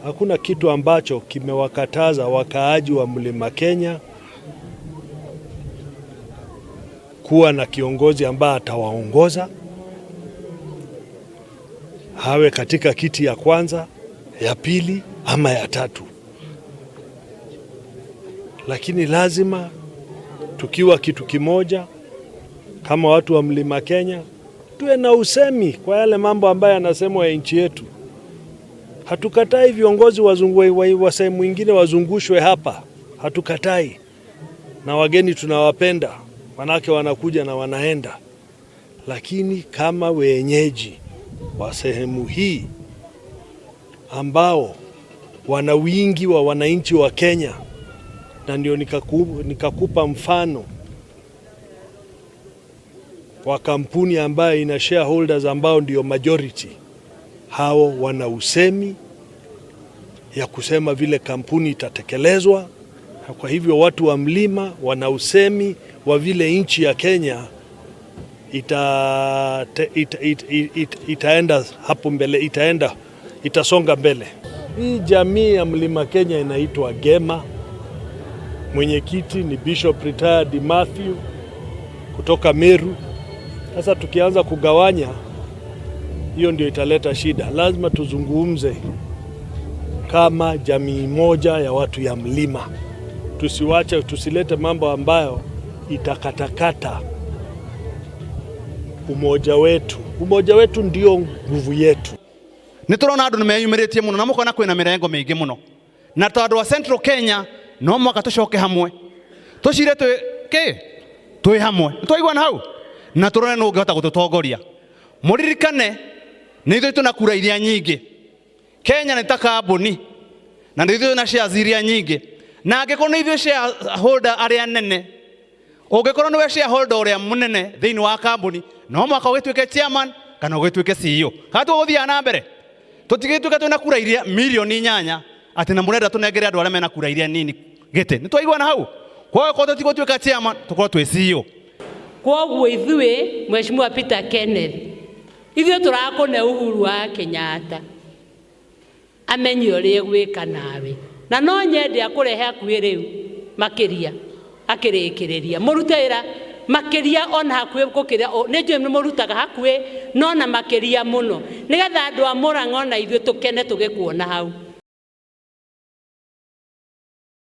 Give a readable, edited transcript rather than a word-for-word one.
Hakuna kitu ambacho kimewakataza wakaaji wa Mlima Kenya kuwa na kiongozi ambaye atawaongoza awe katika kiti ya kwanza, ya pili ama ya tatu, lakini lazima tukiwa kitu kimoja kama watu wa Mlima Kenya tuwe na usemi kwa yale mambo ambayo yanasemwa ya nchi yetu. Hatukatai viongozi wa sehemu ingine wazungushwe hapa, hatukatai, na wageni tunawapenda, manake wanakuja na wanaenda, lakini kama wenyeji wa sehemu hii ambao wana wingi wa wananchi wa Kenya, na ndio nikakupa mfano wa kampuni ambayo ina shareholders ambao ndio majority, hao wana usemi ya kusema vile kampuni itatekelezwa. Kwa hivyo watu wa mlima wana usemi wa vile nchi ya Kenya itaenda hapo mbele, itaenda itasonga mbele. Hii jamii ya Mlima Kenya inaitwa Gema. Mwenyekiti ni Bishop retired Matthew kutoka Meru. Sasa tukianza kugawanya, hiyo ndio italeta shida. Lazima tuzungumze kama jamii moja ya watu ya mlima, tusiwache, tusilete mambo ambayo itakatakata umoja wetu. Umoja wetu ndio nguvu yetu. Nä tå rona andå nä meyumä rä tie må no na må kona kwä na mä rengo mä ingä må no na tondå wa Central Kenya no mwaka tå coke hamwe tå cire twä kä twä hamwe nä twaiguana hau na tå rone nå ngä hota gå tå tongoria. Må ririkane nä ithuä tå na kura iria nyingä. Kenya nä ta kambuni na nä ithuä na shares iria nyingä, na angä korwo nä ithuä shareholder arĩa nene, ũngĩkorwo nĩwe shareholder ũrĩa mũnene thĩinĩ wa kambuni, no mwaka ũgĩtuĩke chairman kana ũgĩtuĩke CEO. Kana tũgũthiaga na mbere tũtigĩtuĩke twĩna kura iria milioni 8 atĩ na mũrenda tũnengere andũ arĩa mena kura iria nini gĩtĩ. Nĩ twaiguana hau? Kwa hiyo tũtigũtuĩka chairman, tũkorwo twĩ CEO. Kwoguo ithuĩ, Mheshimiwa Peter Kenneth, ithuĩ tũrakũne Uhuru wa Kenyatta amenye ũrĩa egwĩka nawe, na no nyende akũrehe hakuhĩ rĩu makĩria akĩrĩkĩrĩria mũrute wĩra makĩria ona hakuhĩ gũkĩra nĩ njũĩ nĩ mũrutaga hakuhĩ no na makĩria mũno, nĩgetha andũ a Mũrang'a ona ithuĩ tũkene tũgĩkuona hau.